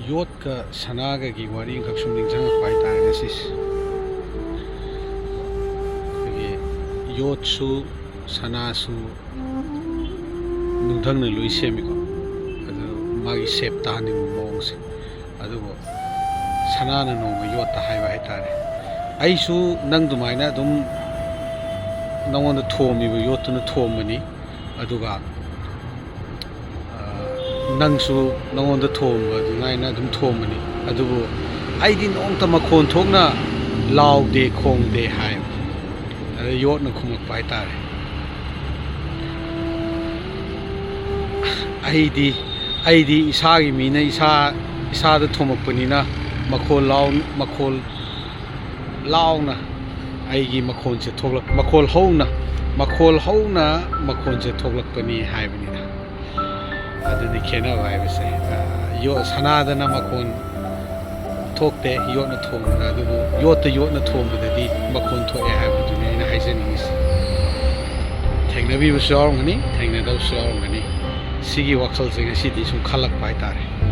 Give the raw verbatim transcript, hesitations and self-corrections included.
ꯌꯣꯠꯀ ꯁꯅꯥꯒꯒꯤ ꯋꯥꯔꯤ ꯑꯃꯈꯛ ꯁꯨꯝ ꯅꯤꯡꯁꯤꯡꯉꯛꯄ ꯍꯥꯏꯇꯥꯔꯦ ꯉꯁꯤꯁꯦ꯫ ꯑꯩꯈꯣꯏꯒꯤ ꯌꯣꯠꯁꯨ ꯁꯅꯥꯁꯨ ꯅꯨꯡꯊꯪꯅ ꯂꯣꯏ ꯁꯦꯝꯃꯤꯀꯣ, ꯑꯗꯨ ꯃꯥꯒꯤ ꯁꯦꯞ ꯇꯥꯍꯟꯅꯤꯡꯕ ꯃꯑꯣꯡꯁꯦ꯫ ꯑꯗꯨꯕꯨ ꯁꯅꯥꯅ ꯅꯣꯡꯃ ꯌꯣꯠꯇ ꯍꯥꯏꯕ ꯍꯥꯏꯇꯥꯔꯦ꯫ ꯑꯩꯁꯨ ꯅꯪ ꯑꯗꯨꯃꯥꯏꯅ ꯑꯗꯨꯝ ꯅꯉꯣꯟꯗ ꯊꯣꯝꯃꯤꯕ ꯌꯣꯠꯇꯨꯅ ꯊꯣꯝꯕꯅꯤ, ꯑꯗꯨꯒ ꯅꯪꯁꯨ ꯅꯉꯣꯟꯗ ꯊꯣꯝꯕ ꯑꯗꯨꯃꯥꯏꯅ ꯑꯗꯨꯝ ꯊꯣꯝꯕꯅꯤ꯫ ꯑꯗꯨꯕꯨ ꯑꯩꯗꯤ ꯅꯣꯡꯃꯇ ꯃꯈꯣꯟ ꯊꯣꯛꯅ ꯂꯥꯎꯗꯦ, ꯈꯣꯡꯗꯦ ꯍꯥꯏ꯫ ꯑꯗ ꯌꯣꯠꯅ ꯈꯨꯝꯃꯛꯄ ꯍꯥꯏꯇꯥꯔꯦ, "ꯑꯩꯗꯤ, ꯑꯩꯗꯤ ꯏꯁꯥꯒꯤ ꯃꯤꯅ ꯏꯁꯥ, ꯏꯁꯥꯗ ꯊꯣꯝꯃꯛꯄꯅꯤꯅ ꯃꯈꯣꯜ ꯂꯥꯎ-, ꯃꯈꯣꯜ ꯂꯥꯎꯅ ꯑꯩꯒꯤ ꯃꯈꯣꯟꯁꯦ ꯊꯣꯛꯂꯛ-, ꯃꯈꯣꯜ ꯍꯧꯅ, ꯃꯈꯣꯜ ꯍꯧꯅ ꯃꯈꯣꯟꯁꯦ ꯊꯣꯛꯂꯛꯄꯅꯤ" ꯍꯥꯏꯕꯅꯤꯗ꯫ ꯑꯗꯨꯅꯤ ꯈꯦꯠꯅꯕ ꯍꯥꯏꯕꯁꯦ꯫ ꯑ, ꯌꯣ-, ꯁꯅꯥꯗꯅ ꯃꯈꯣꯟ ꯊꯣꯛꯇꯦ ꯌꯣꯠꯅ ꯊꯣꯝꯕꯗ, ꯑꯗꯨꯕꯨ ꯌꯣꯠꯇ ꯌꯣꯠꯅ ꯊꯣꯝꯕꯗꯗꯤ ꯃꯈꯣꯟ ꯊꯣꯛꯑꯦ ꯍꯥꯏꯕꯗꯨꯅꯤ ꯑꯩꯅ ꯍꯥꯏꯖꯅꯤꯡꯉꯤꯁꯦ꯫ ꯊꯦꯡꯅꯕꯤꯕꯁꯨ ꯌꯥꯎꯔꯝꯒꯅꯤ, ꯊꯦꯡꯅꯗꯕꯁꯨ ꯌꯥꯎꯔꯝꯒꯅꯤ꯫ ꯁꯤꯒꯤ ꯋꯥꯈꯜꯁꯦ ꯉꯁꯤꯗꯤ ꯁꯨꯝ ꯈꯜꯂꯛꯄ ꯍꯥꯏꯇꯥꯔꯦ꯫